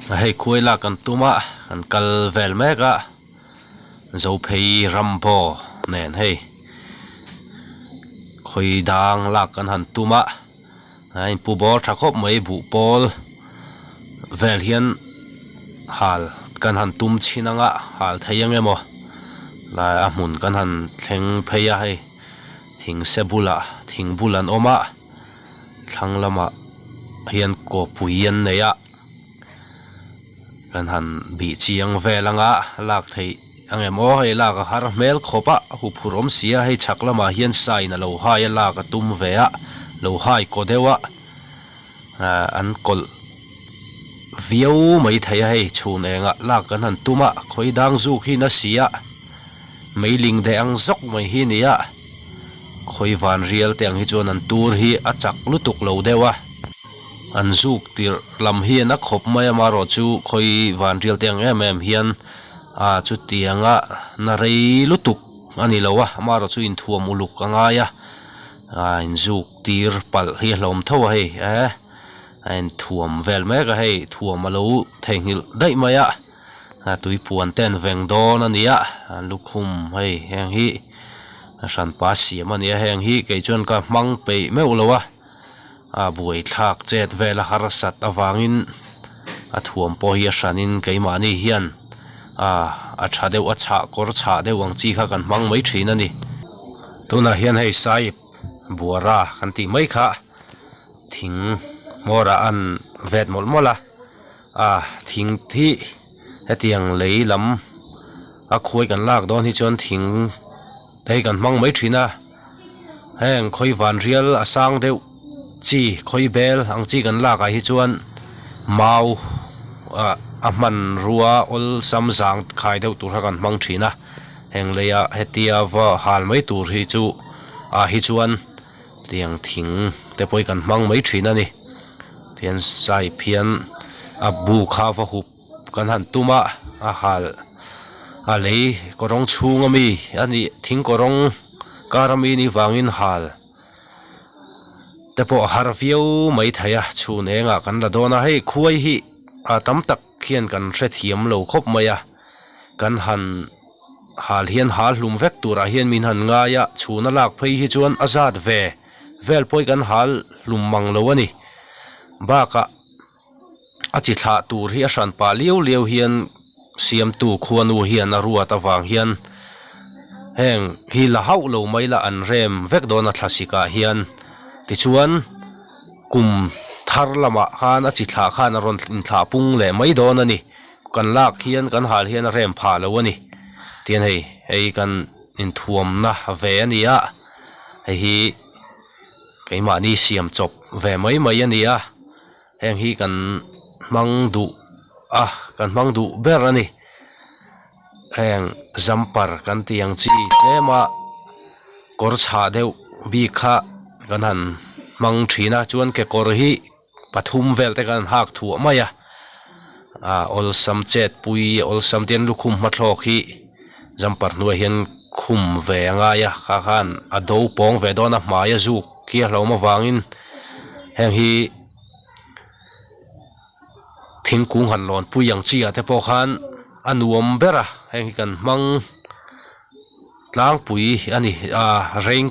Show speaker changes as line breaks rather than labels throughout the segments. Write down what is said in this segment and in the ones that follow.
Hei khuai lak kan tum a, kan kal vel mek a, Zophei Rambo nen hei khawi dang lak kan han tum a, a inpu bawr tha khawp mai buh pawl vel hian hal kan han tum chhin ang a, hal thei ang emaw lai a hmun kan han thleng phei a hei thing se bulah thing bul an awm a. Thlang lamah hian kawpui an nei a, kan han bih chiang vel anga lak theih ang em aw hei lak a har hmel khawp a huphurh awm si a hei chhak lamah hian sign a lo hai a lak a tum ve a lo hai kaw deuh a ah an kawlh viau mai thei a hei chhun engah lak kan han tum a khawi dang zuk hi na si a meiling deh ang zawk mai hi a ni a. Khawi van rial te ang hi chuan an tur hi a chak lutuk lo deuh a, an zuk tirh lam hian a khawp mai a, amaherawh chu khawi van rial te ang em em hian a chutianga na rei lutuk a ni lo a, amaherawh chu inthuam uluk a ngai a, a inzuk tir palh hi a hlawm tho a hei e, a inthuam vel mek a hei thuam a lo theihnghilh daih mai a. A tui puan te an veng dawn a ni a, an lukhum hei heng hi a hranpa siam a ni a, heng hi kei chuan ka hmang peih meuh lo a, a buaithlak chet vel a harsat avangin a thuam pawh hi a hranin keimahni hian a a tha deuh a chhah kawr chhah deuh ang chi kha kan hmang mai thin a ni. Tunah hian hei sahib buara kan tih mai kha thing hmawrah an vet mawlh mawlh a. A thing hi hetiang lei lam a khuai kan lak dawn hi chuan thing te hi kan hmang mai thin a, heng khawi van rial a sang deuh chi khawi bel ang chi kan lak ah hi chuan mau ah a hmanrua awlsam zang khai deuh tur kha kan hmang thin a, heng leia hetia va hal mai tur hi chu ah hi chuan. Tiang thing te pawh hi kan hmang mai thin a ni. Tihian sahip hian a bu kha va hup kan han tum a, a hal a lei kawrawng chhung ami a nih thing kawrawng kar ami nih vangin hal te pawh a har viau mai thei a, chhun engah kan la dawn a, hei khuai hi a tam tak hian kan hrethiam lo khawp mai a, kan han. Hal hian hal hlum vek turah hian min han ngai a, chhuna lak phei hi chuan a zat ve vel pawh hi kan hal hlum mang lo a ni. Bakah a chi thlah tur hi a hran pah liau liau hian siamtu khuanu hian a ruat avang hian heng hi la hauh lo mai la an rem vek dawn a thlasikah hian. Tichuan kum thar lamah khan a chi thlah khan a rawn inthlah pung leh mai dawn a ni. Kan lak hian kan hal hian a rem phah lo a ni. Tihian hei hei kan inthuamna ve a ni a, hei hi keimahni siam chawp ve mai mai a ni a, heng hi kan hmang duh a, kan hmang duh ber a ni. Heng jumper kan tih ang chi tlema kawr chhah deuh bik kha kan han hmang thin a, chuan kekawr hi. Pathum vel te khan hak thuah mai a, ah awlsam chet pui awlsam te hian lukhum hmathlawk hi jumper hnuaiah hian khum ve a ngai a, kha khan a do pawng ve dawn a hmai a zuk hi a hlauhawm avangin heng hi thingkung han lawn pui ang chi ah te pawh khan a nuam ber a, heng hi kan hmang tlangpui a ni, ah rain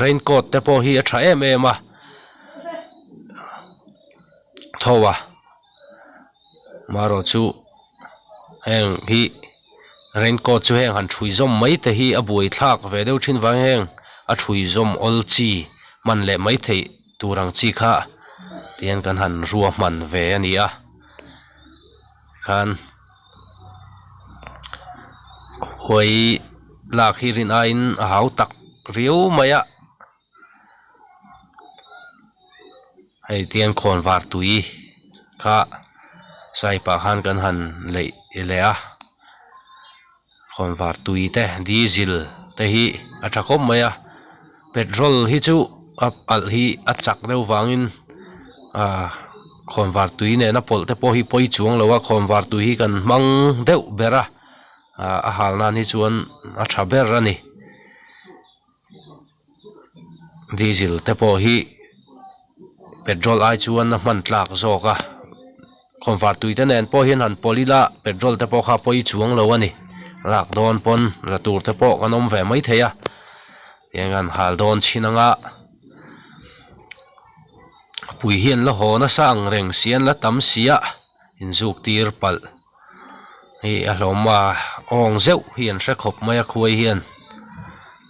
raincoat te pawh hi a tha em em a. Tho a marawh chu heng hi raincoat chu heng han thui zawm mai te hi a buai thlak ve deuh thin vang heng a thui zawm awl chi hman leh mai theih tur ang chi kha tihian kan han rua hman ve a ni a khan khuai lak hi rin aiin a hau tak riau mai a. Hei tiang khawn var tui kha saiip ah khan kan han leih leh a khawn var tui te diesel te hi a tha khawp mai a petrol hi chu a alh hi a chak deuh vangin ah khawn var tui nena pawlh te pawh hi pawi chuang lo a khawn var tui hi kan hmang deuh ber a ah a hal nan hi chuan a tha ber a ni. Diesel te pawh hi petrol ai chuan a hman tlak zawk a. Khawnvar tui te nen pawh hian han pawlh ila petrol te pawh kha pawi chuang lo a ni. Lak dawn pawn la tur te pawh kan awm ve mai thei a. Tiang hian hal dawn chhin anga pui hian la haw nasa ang reng si an la tam si a inzuk tir palh hei a hlawm a awng zeuh hi an hre khawp mai a khuai hian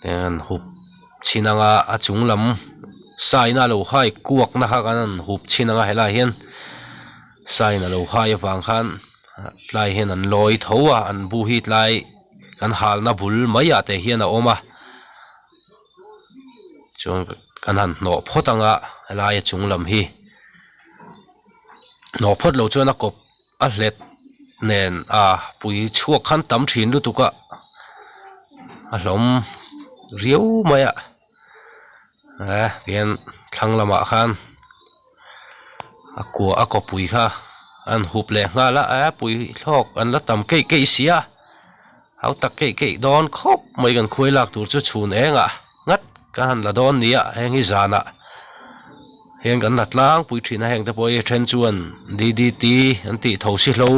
tiang hian hup chhin anga a chung lam sign a lo hai kuak na kha kan han hup chhin anga helaiah hian sign a lo hai avang khan tlai hian an lawi tho a an bu hi tlai. Kan halna bul mai ah te hian a awm a chuan kan han hnawh phawt anga helai a chung lam hi hnawh phawt loh chuan a kawp a hlet nen a pui chhuak khan tam thin lutuk a a hlawm riau mai a eh tihian thlang lamah khan. A kua a kawpui kha an hup leh nghal a a pui thlawk an la tam keih keih si a hau tak keih keih dawn khawp mai kan khuai lak tur chu chhun engah ngat ka han la dawn nia heng hi zanah hian kan la tlangpui thin a heng te pawh hi then chuan D D T an tih tho si hlo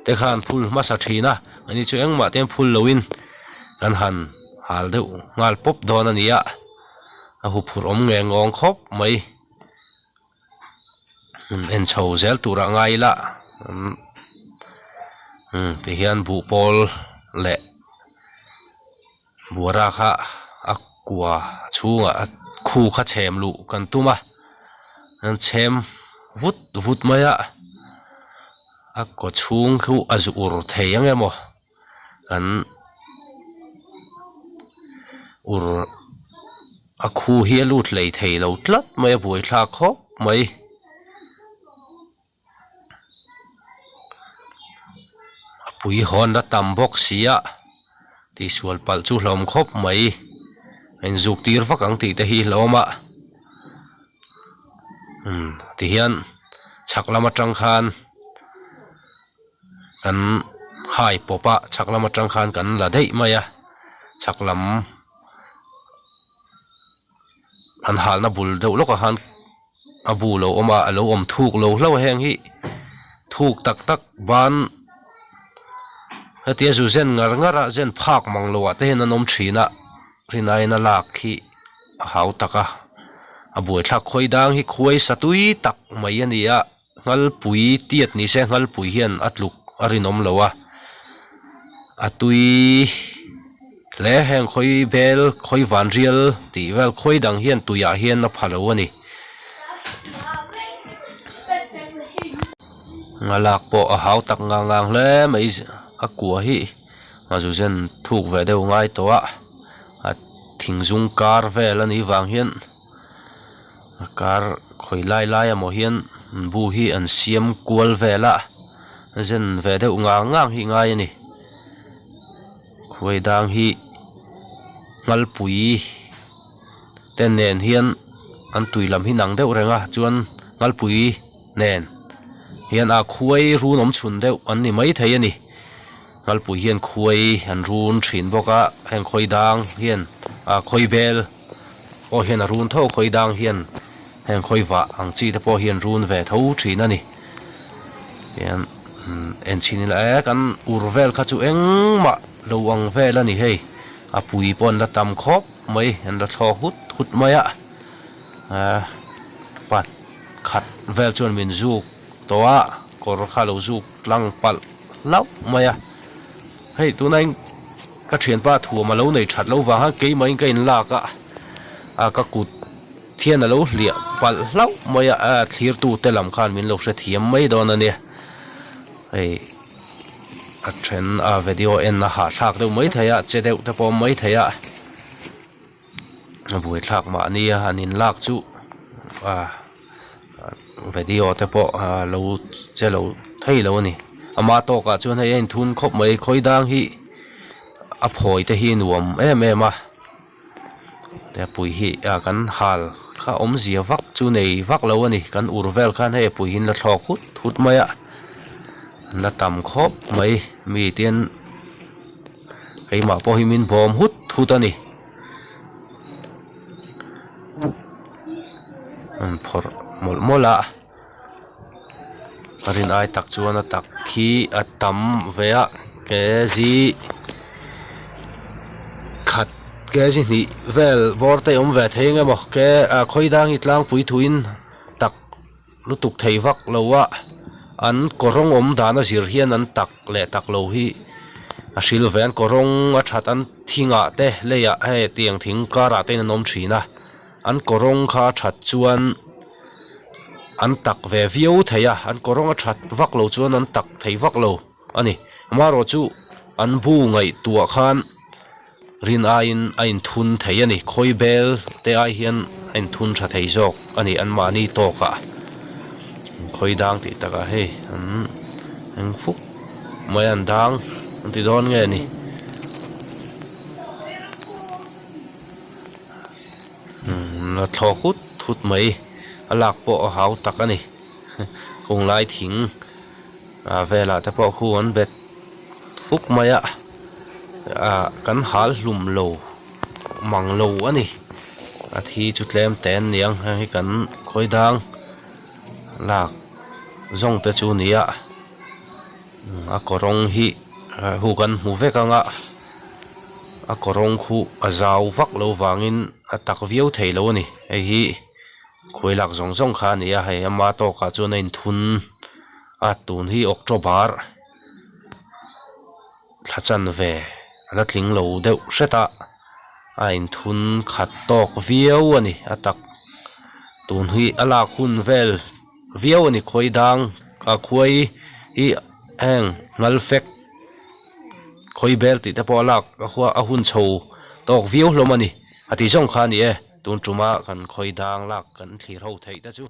te khan phul hmasa thin a ani chu engmah te phul loin kan han hal deuh nghal pawp dawn a ni a a huphurh awm nge ngawng khawp mai. En chho zel turah ngai ila umm tihian buhpawl leh buara kha a kua chhungah a khu kha chhem luh kan tum a an chhem vut vut mai a a kaw chhung khu a zu ur thei ang emaw. An ur a khu hi a lut hlei thei lo tlat mai a buaithlak khawp mai. A pui hawn la tam bawk si a tihsual palh chu hlawm khawp mai a inzuk tir vak ang tih te hi hlawm a umm tihian chhak lam atang khan. Kan hai pawp a chhak lam atang khan kan la daih mai a chhak lam an halna bul deuh lawkah khan a bu lo awm a a lo awm thuk lo hlauh a heng hi thuk tak tak ban hetia zu zen ngar ngar a zen phak mang loh ah te hian an awm thin a rinaiin a lak hi a hau tak a a buaithlak khawi dang hi khuai satui tak mai a ni a. Nghalpui tiat ni se nghalpui hian a tluk a rinawm lo a, a tui hle heng khawi bel khawi vanrial tih vel khawi dang hian tuiah hian a pha lo a ni. Nghalak pawh a hau tak ngang ngang hle mai a kua hi a zu zen thuk ve deuh ngai tawh a, a thing zung kar vel a nih vang hian. A kar khawi lai lai emaw hian bu hi an siam kual vel a zen ve deuh ngang ngang hi ngai a ni khuai dang hi nghalpui te nen hian an tui lam hi nang deuh reng a chuan nghalpui nen hian a khuai run awm chhun deuh an ni maithei a ni nghalpui hian khuai an run thin bawk a heng khawi dang hian ah khawi bel. Pawh hian a run tho khawi dang hian heng khawi vah ang chi te pawh hian run ve tho thin a ni. Tihian en chhin ila e kan ur vel kha chu engmah lo ang vel a ni hei a pui pawh an la tam khawp mai an la thlawk hut hut mai a ah pat khat vel chuan min zuk tawh a kawr kha lo zuk tlang palh hlauh mai a hei tuna in ka thianpa thuam a lo nei that lo vang khan keimah in ka in lak a a ka kut thian a lo hliah palh hlauh mai a a thlir tu te lam khan min lo hrethiam mai dawn a nia hei a then a video en a hahthlak deuh mai thei a che deuh te pawh a awm mai thei a. A buaithlak mahni a han inlak chu ah video te pawh ah lo che lo thei lo a ni ama tawkah chuan hei a inthun khawp mai khawi dang hi a phawi te hi nuam em em a te pui hi ah kan hal kha awmzia vak chu nei vak lo a ni kan ur vel khan hei a pui hi an la thlawk hut hut mai a an la tam khawp mai mi tin. Keimah pawh hi min bawm hut hut a ni. An phawrh mawlh mawlh a. Ka rin ai tak chuan a tak khi a tam ve a kg khat kg hnih vel bawr te awm ve thei eng emaw ke ah khawi dang hi tlangpui thuin tak lutuk thei vak lo a an kawrawng awm dan a zir hian an tak leh tak lo hi a hril ve an kawrawng a that an thingah te leiah hei tiang thing karah te in an awm thin a. An kawrawng kha a that chuan an tak ve viau thei a, an kawrawng a that vak lo chuan an tak thei vak lo a ni. Amaherawh chu an bu ngaihtuah khan rin aiin a inthun thei a ni. Khawi bel te ai hian a inthun tha thei zawk a ni anmahni tawkah. Khawi dang tih takah hei an eng fuk mai a an dang an ti dawn nge ni. A thlawk hut hut mai a lak pawh a hau tak a ni kung lai thing ah velah te pawh khu an bet fuk mai a ah kan hal hlum lo mang lo a ni a thi chu tlem te an niang heng hi kan khawi dang lak zawng te chu a ni a a kawrawng hi hu kan hmu vek ang a. A kawrawng khu a zau vak lo vangin a tak viau thei lo a ni hei hi khuai lak zawng zawng kha a ni a hei ama tawkah chuan a inthun a tun hi October thla chanve a la tling lo deuh hret a a inthun khat tawk viau a ni a tak tun hi a lak hun vel viau a ni khuai dang ah khuai hi heng ngal fek. Khawi bel tih te pawh a lak a hua a hun chho tawk viau hlawm a ni a tih zawng kha a ni e tun tuma kan khawi dang lak kan thlir ho theih te chu.